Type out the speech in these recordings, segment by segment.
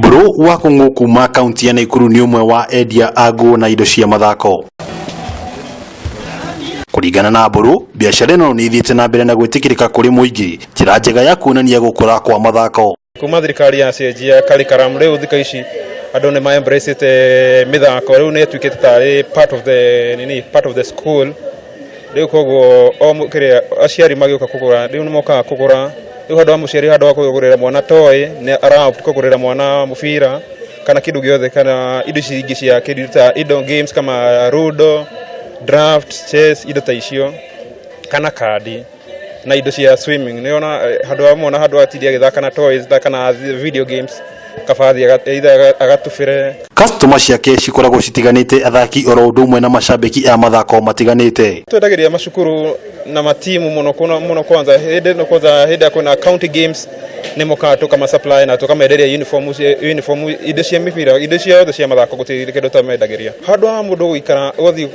Mbũrũ wa Kũng'ũ kuma kaunti ya Naikuru nĩ ũmwe wa endia a nguo na indo cia mathako. Kũringana na Mbũrũ, biacara ĩno nĩ ithiĩte na mbere na gwĩtĩkĩrĩka kũrĩ mũingĩ, njĩra njega ya kuonania gũkũra kwa mathako. Kuma thirikari yacenjia curriculum, rĩu thikũ ici andũ nĩ ma embrace mĩthako, rĩu nĩ ĩtuĩkĩte tarĩ part of the nini, part of the school. Rĩu koguo o kĩrĩa aciari magĩũka kũgũra, rĩu nĩ mokaga kũgũra. Rĩu handũ wa mũciari, handũ wa kũgũrĩra mwana toy, nĩ ara opt kũgũrĩra mwana mũbira kana kĩndũ gĩothe, kana indo ici ingĩ cia kĩndũ ta indo games kama ludo, draft, chess, indo ta icio, kana kandi na indo cia swimming. Nĩona handũ wa mwana, handũ atinde agĩthaka na toys kana video games, kaba athiĩ either agatubĩre. Customer ciake cikoragwo citiganĩte, athaki oro ũndũ ũmwe na macambĩki a mathako matiganĩte. Twendagĩria macukuru na matimu mũno mũno, kwanza hĩndĩ ĩno, kwanza hĩndĩ ya kwĩna county games, nĩ mokaga tũkama supply na tũkamenderia uniform, uniform, indo cia mĩbira, indo ciothe cia mathako, gũtirĩ kĩndũ tũtamendagĩria. Handũ ha mũndũ gũikara ũgathiĩ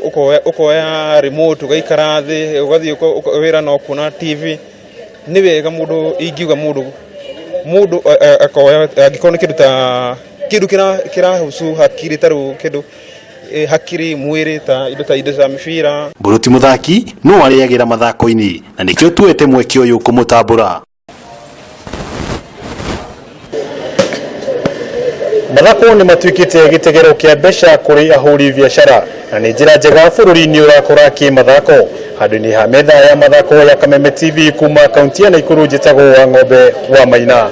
ũkoya remote ũgaikara thĩ, ũgathiĩ wĩra no kuona TV, nĩ wega mũndũ, ingiuga mũndũ akoya angĩkorwo nĩ kĩndũ ta kĩndũ kĩrahusu hakiri, ta rĩu kĩndũ hakiri, mwĩrĩ, ta indo ta mĩbira. Mbũrũ ti mũthaki no arĩagĩra mathako-inĩ, na nĩkĩo tuete mweke ũyũ kũmũtambũra. Mathako nĩ matuĩkĩte gĩtegero kĩa mbeca kũrĩ ahũri biacara na nĩ njĩra njega bũrũri-inĩ ũrakũra kĩmathako. Handũ-inĩ ha metha ya mathako ya Kameme TV kuma kaunti ya Naikuru, njĩtagwo wa Ng'ombe wa Maina.